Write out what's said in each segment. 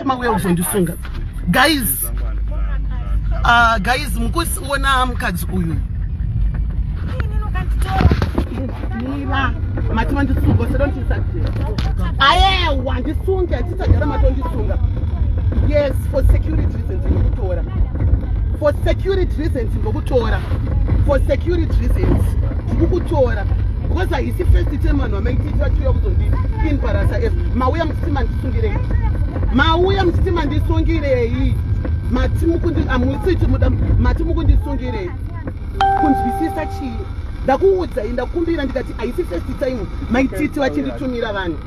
Mauya kuzondisunga, guys. Guys, mukuona mukadzi uyu. Mira, mati mandisunga, sedontisati. Ayewa, ndisunge, hatitagara matondisunga. Yes, for security reasons ndokutora. For security reasons ndokutora. For security reasons ndikukutora because haisi first time vanhu vamaititi vachiuya kuzondiembarrassa. As mauya muchiti mandisungirei, mauya muchiti mandisungirei, mati amusiti muda, mati mukundisungirei. Kunzwisisa chii? Ndakuudzai, ndakumbira, ndikati haisi first time maititi vachinditumira vanhu.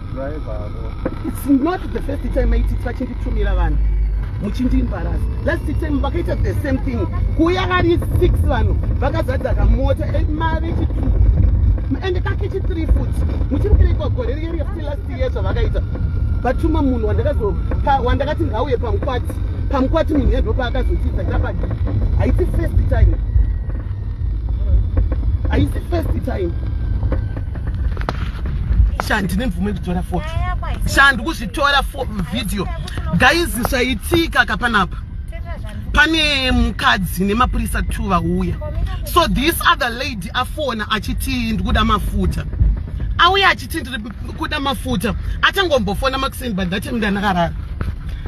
It's not the first time maititi vachinditumira vanhu muchindiembarrassa. Last time vakaita the same thing, kuuya vari six vanhu vakazadza kamota, mave chi2 ende kakechi 3 futi. Muchiri kureikwa gore riye futi, last year zvavakaita, vatuma munhu wandakati ngauye pamukwati, pamukwati munhu yendo paakazotiza chapati. Haisi first time, haisi first time. Sha, ndine mvumo yekutora foto. Sha, ndikuzvitora video. Guys, zvaitika kapanapa, pane mukadzi nemapurisa 2 vauya. So this other lady afona achiti ndikuda mafuta. Auya achiti ndiri kuda mafuta, atangombofona makuseni, but that time ndandakarara,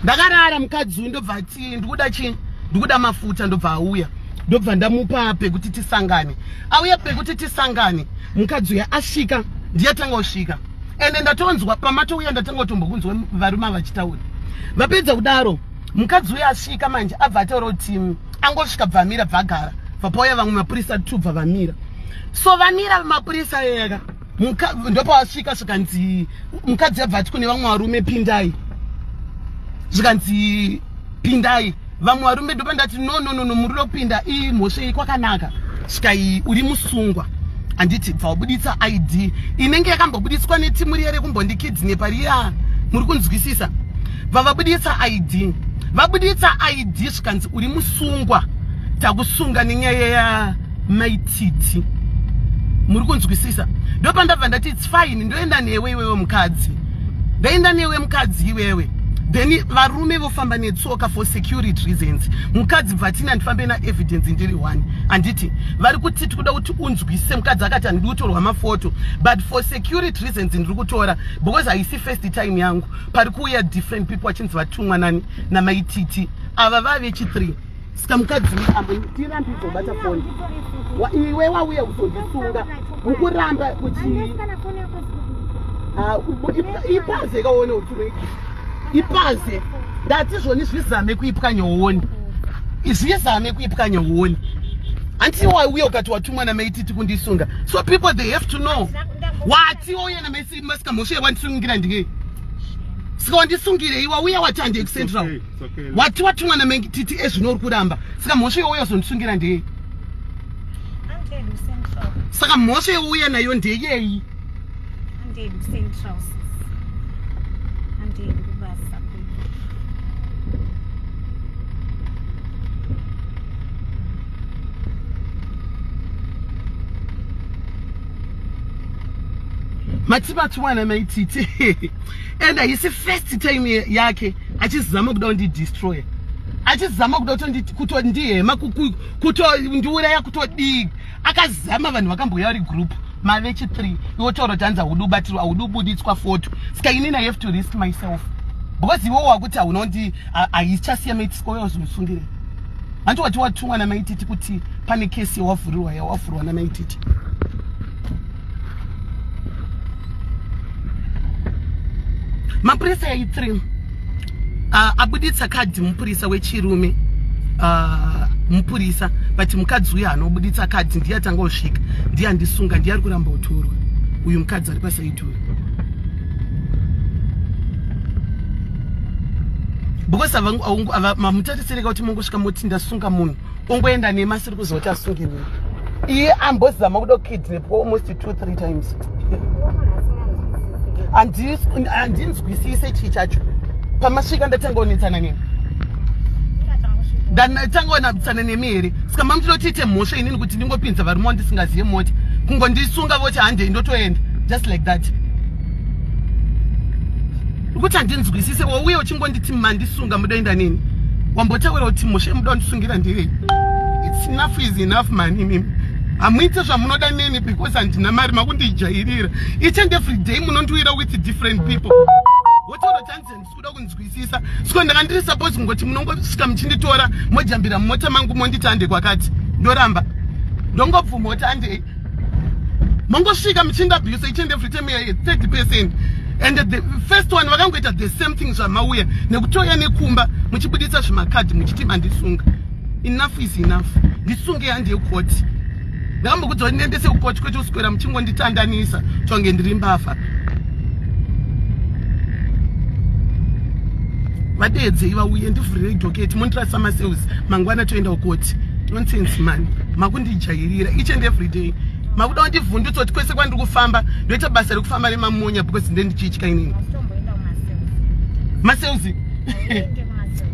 ndakarara. Mukadzi uyu ndobva ati ndikuda chii? Ndikuda mafuta. Ndobva auya, ndobva ndamupa pekuti tisangane. Auya pekuti tisangane, mukadzi uya asvika, ndiyatanga kusvika, ende ndatonzwa pamatouya, ndatanga kutombokunzwa varume vachitaura. Vapedza kudaro, mukadzi uyo asvika manje, abva ataura kuti angosvika, bva amira, bva agara, bva pauya vamwe mapurisa 2, bva vamira. So vamira mapurisa eka, ndopavasvika, zvikanzi mukadzi abva ati kune vamwe varume, "Pindai." Zvikanzi, "Pindai." Vamwe varume, ndopa ndati, "No, no, no, no, muri kupinda imhosva iyi kwakanaka." Svikai, uri musungwa, handiti? Bva wabuditsa ID inenge yakambobuditswa netimu riya rekumbondikidnepa riya, muri kunzwisisa? Bva vabuditsa ID, vabuditsa ID, zvikanzi, "Uri musungwa, takusunga nenyaya yamaititi." Muri kunzwisisa? Ndopandabva ndati, "It's fine, ndoenda newe iwewe mukadzi, ndaenda newe mukadzi iwewe." Then varume vofamba netsoka for security reasons. Mukadzi bva tina, "Ndifambe naevidence ndiri one, handiti? Vari kuti tikuda kuti unzwisise." Mukadzi akati, "Handidi kutorwa mafoto, but for security reasons ndiri kutora because haisi first time yangu. Pari kuuya different people vachinzi vatumwa nani? Namaititi." Ava vave chi3. Saka mukadzi tirambidze kubata foni. Iwe wauya kuzondisunga, mukuramba kuti ipaze kaone utume ipaze. Ndati zvoni zvizame kuipwanya uone, zvizame kuipwanya uone. Hanti wauya ukati watumwa namaititi kundisunga? So people, they have to know. Wati wauya namaisika, mhosva yewandisungira ndikei? Saka wandisungirei? Wauya wati handei kuCentral. Okay, it's okay. Wati watumwa namaititi, ezvino uri kuramba. Saka mhosva yeuya uzondisungira ndeyei? Andedu Central. Saka mhosva yeuya nayo ndeyei? Andedu Central, sis. Andedu kubasa kwedu. Mati matumwa namaititi, and haisi first time yake achizama kuda kundidestroya, achizama kuda kutondihema, kutondiuraya, kutodii. Akazama vanhu vakambouya vari group mave chi3. Iwe taura kuti hanzi haudi kubatirwa, haudi kubuditswa foto. Saka inini I have to risk myself because iwe wakuti haunondi haichasiya maitisi, ouya uzondisungirei? Hanti wati watumwa namaititi kuti pane kesi yawavhurirwa, yawavhurwa namaititi? Mapurisa ai3 abuditsa kadhi, mupurisa wechirume, mupurisa, but mukadzi uyu haanobuditsa kadhi. Ndiye atanga kusvika, ndiye andisunga, ndiye ari kuramba kutorwa. Uyu mukadzi ari paside uyu, because mamutarisireka kuti mungosvika moti ndasunga munhu, ongoenda nema asiri kuziva kuti asungirwei. Iye ambozama kuda kukidnapwa almost 2 3 times. Handinzwisise chii chacho. Pamasvika ndatanga kunetsana nemi, ndatanga kunetsana nemi here? Saka mamutinoti mhosva inini kuti ndingopinza varume wandisingazive mota, kungondisunga voti handei, ndotoenda, just like that? Kuti handinzwisise, wauye uchingonditi mandisunga, mudoenda neni. Wambotaura kuti mushe muda kundisungira ndirei? It's enough is enough, man. Imimi hamuite zvamunoda neni because handina mari. Makundijairira each and every day, munondiwira with different people. Wotaura kuti hanzi handisi kuda kunzwisisa. Siko ndanga ndiri suppose kungoti munongosvika muchinditora, mojambira mumota mangu, monditi hande kwakati, ndoramba, ndongobvuma kuti handei. Mongosvika muchindiabuse each and every time. Ya 30%, and the first one vakangoita the same thing zvamauya nekutoya nekumba, muchibudisa zvimakadhi muchiti mandisunga. Enough is enough. Ndisunge, handei koti. Ndakambokudza kuti ndiendese kukoti, kwete kuswera muchingonditandanisa tonge ndiri mbavha. Vadeedzei vauye, ndivhurirei docket, mondirasa macells. Mangwana toenda kukoti. Nonsense, man. Makundijairira each and every day. Makuda kundivhundutsa kuti kwese kwandiri kufamba ndoita basa rekufamba nemamonya because nde ndichitya inini. Wasitomboenda kumacells. Macells. Uende kumacells.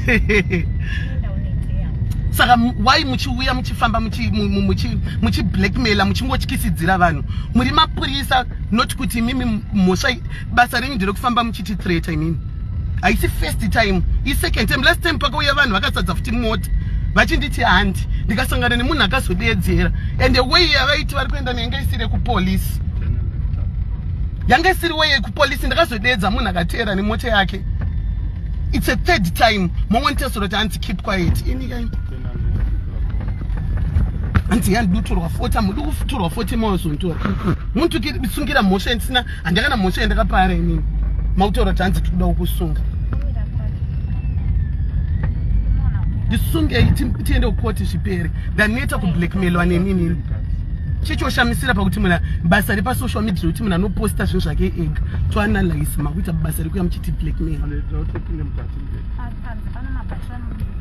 Uenda unoite yako. Saka why muchiuya muchifamba muchiblackmaila, muchingotyisidzira vanhu? Muri mapurisa, not kuti imimi mhosva basa renyu nderekufamba muchitithreata imimi. Haisi first time, isecond time. Last time pakauya vanhu vakasadza futi mota vachinditi handi, ndikasangana nemunhu akazodeedzera, and way yavaiti vari kuenda neyanga isiri yekupolisi, yanga isiri way yekupolisi. Ndakazodeedza munhu akateera nemota yake. It's a third time mongonditesera kuti hanzi keep quiet. Ini kai hanzi yandiduturwa 40, hamudi kuturwa 40, mauzontora mundisungira mhosva yandisina. Handakana mhosva yandakapara inini. Makutaura kuti hanzi tikuda kukusunga. Kumira kwake. Unoona kumira. Ndisungei, tiende kukoti zvipere. Ndaneta kublackmailwa neninini. Chichoshamisira pakuti munhu basa repasocial media rekuti munhu anoposta zvinhu zvake ega, toanalyse. Makuita basa rekuya muchiti blackmail. Panze pane mabhatiri anodiwa.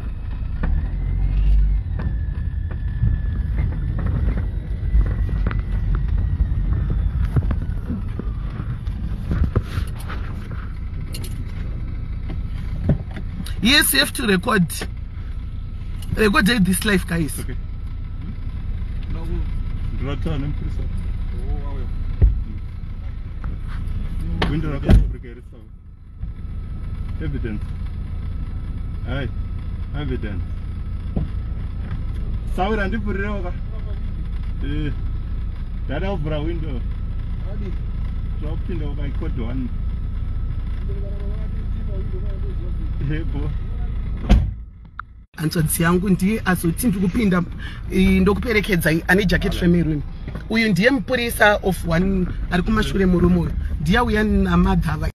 Yes, you have to record. Record this life, guys. Okay. Ndinotaura nemupurisa. Window rakavhurika here sawa? Evidence. Hai. Evidence. Sawira, ndivhurirewo ka. Eh. Ndada kuvhura window. Zvakupinda ukaicode 1. Yebo. Hanzvadzi yangu ndiye azoti ndikupinda, ndokuperekedzai. Ane jacket remaroon uyu ndiye mupurisa of one ari kumashure. Murume uyu ndiye auya namadhava.